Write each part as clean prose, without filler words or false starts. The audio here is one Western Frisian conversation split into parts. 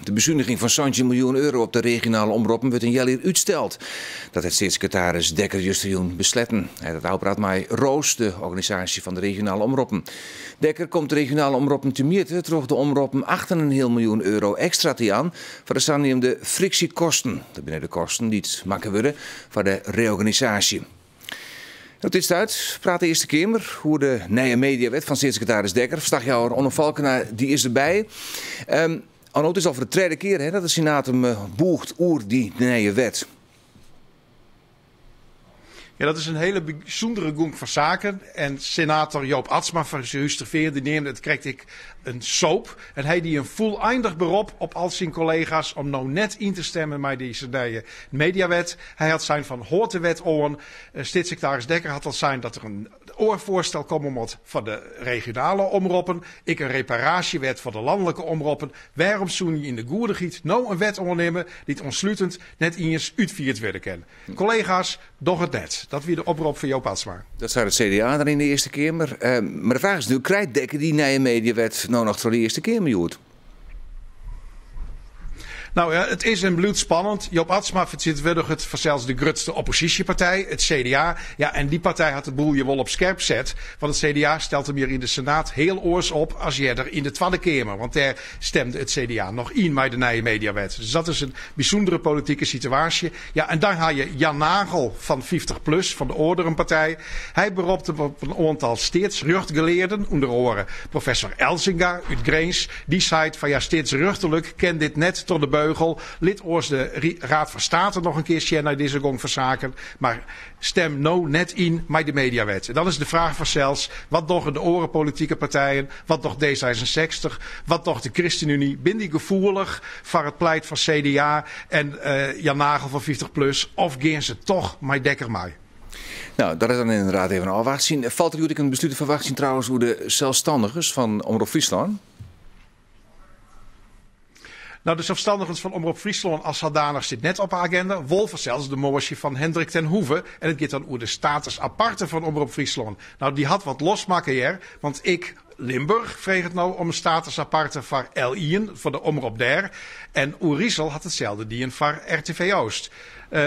De besuniging fan 17 miljoen euro op de regionale omroppen wurdt in healjier útsteld. Dat hat steatssekretaris Dekker justerjûn besletten. Hy hat ôfpraat mei ROOS, de organisaasje fan de regionale omroppen. Dekker komt de regionale omroppen temjitte troch de omroppen 8,5 miljoen euro ekstra te jaan foar de saneamde friksjekosten. Dat binne de kosten dy't makke wurde foar de reorganisaasje. Op dit stuit praat de Earste Keamer oer de nije mediawet fan steatssekretaris Dekker. Ferslachjouwer Onno Falkena dy is derby. Onno, it is al foar de tredde kear, hè, dat de Senaat him bûcht oer dy nije wet. Ja, dat is in hiele bysûndere gong fan saken. En senator Joop Atsma fan Surhústerfean dy neamde it krekt ek in soap. En hy die in fûleindich berop op al syn kollega's om no net yn te stimmen mei dizze nije mediawet. Hy hat sein fan hâld de wet oan. Steatssekretaris Dekker hat al sein dat der in oar foarstel komme moat foar de regionale omroppen. Ek in reparaasjewet foar de lanlike omroppen. Wêrom soene je yn de goedichheid no in wet oannimme dy't oanslutend net iens útfierd wurde kin? Kollega's, doch it net. Dat wie de oprop fan Joop Atsma. Dat sei it CDA dan yn de Earste Keamer. Mar de fraach is natuerlik, krijt Dekker dy nije mediawet no noch troch de Earste Keamer hjoed? Nou ja, it is en bliuwt spannend. Joop Atsma fertsjintwurdiget fansels de grutste opposysjepartij, it CDA. Ja, en dy partij hat de boel hjir wol op skerp set. Want it CDA stelt him hjir yn de Senaat hiel oars op as earder yn de Twadde Keamer. Want dêr stemde it CDA noch yn mei de nije mediawet. Dus dat is in bysûndere politike situaasje. Ja, en dan ha je Jan Nagel fan 50 Plus, fan de oardere partij. Hy beropt him op in oantal steatsrjochtgelearden, ûnder oare professor Elzinga út Grins. Dy seit fan ja, steatsrjochterlik kin dit net troch de beugel. Lit oars de Raad van State noch in kear sjen nei dizze gong fan saken. Mar stem no net yn mei de mediawet. En dan is de fraach fansels, wat dogge de oare politike partijen? Wat docht D66? Wat docht de ChristenUnie? Binne dy gefoelich foar it pleit fan CDA en Jan Nagel fan 50 Plus? Of gean se toch mei Dekker mei? Nou, dat is dan ynderdaad even ôfwachtsjen. Falt der hjoed ek in beslút te ferwachtsjen trouwens oer de selsstannigens fan Omrop Fryslân? Nou, de selsstannigens fan Omrop Fryslân as sadanich sit net op 'e agenda. Wol fansels de moasje fan Hendrik ten Hoeve. En it giet dan oer de status aparte fan Omrop Fryslân. Nou, dy hat wat losmakke hear, want ek Limburch freget no om in status aparte foar L1, foar de omrop dêr. En Oerisel hat itselde dien foar RTV Oost.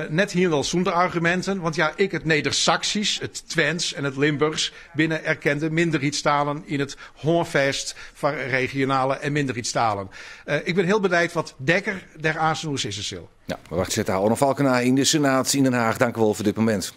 Net hielendal sûnder arguminten, want ja, ek it Nedersaksysk, it Twents en it Limburchsk binne erkende minderheidstalen yn it Hânfêst foar regionale en minderheidstalen. Ik bin hiel benijd wat Dekker dêr aansen oer sizze sil. Ja, we wachtsje it ôf. Onno Falkena yn de Senaat yn Den Haag, dankewol foar dit momint.